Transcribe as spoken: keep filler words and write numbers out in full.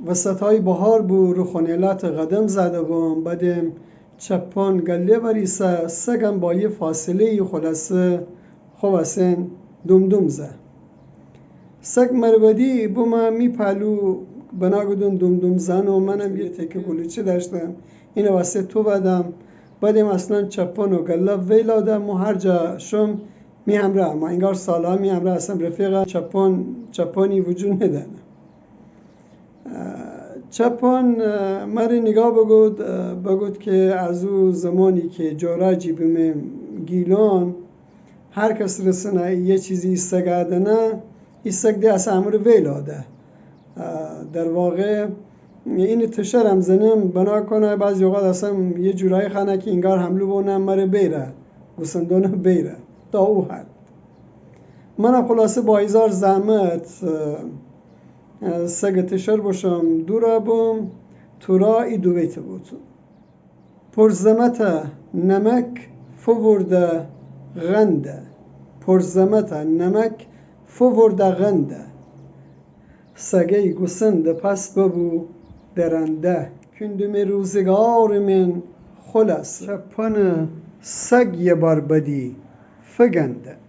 وسطای بهار بو، رو خونه‌لات قدم زده بوم، بدم چپن گله وریسه، سگم با یه فاصله‌ای خلاصه خو واسن دومدوم زه. سگ مره بدی بومه می پهلو، بنا گودن دومدوم زن و منم یه تکه کلوچه داشتم، اینه واسه تو بدم. بدم اصلاً چپن و گله ویلا دم و هر جا شم می همراه، اما انگار سالها می همراه هستم، رفیق چپن، چپنی وجود ندانه. چپن، اه، مره نیگاه بگود، اه، بگود که از او زمانی که جوراجی بمیم گیلان، هر کس رسنه یه چیزی ای سگ دنه، ای سگ ده اصلاً امره ویلا ده. اه، در واقع این تشرم زنم بنا کنه، بعضی اوقات اصلاً یه جورایی خوانه که انگار حمله بونه مره بیره، گوسندونه بیره، تا او حد. منم خلاصه با هیزار زحمت، اه، سگ تشر بشم، دورا بوم، تورا ای دو بیت بوتو. پر زمته نمک فوورده غنده. پر زمته نمک فوورده غنده. سگی گوسنده پس ببو درنده. کندم روزگار من خلاصه. چپن سگ یه بار بدی فگنده.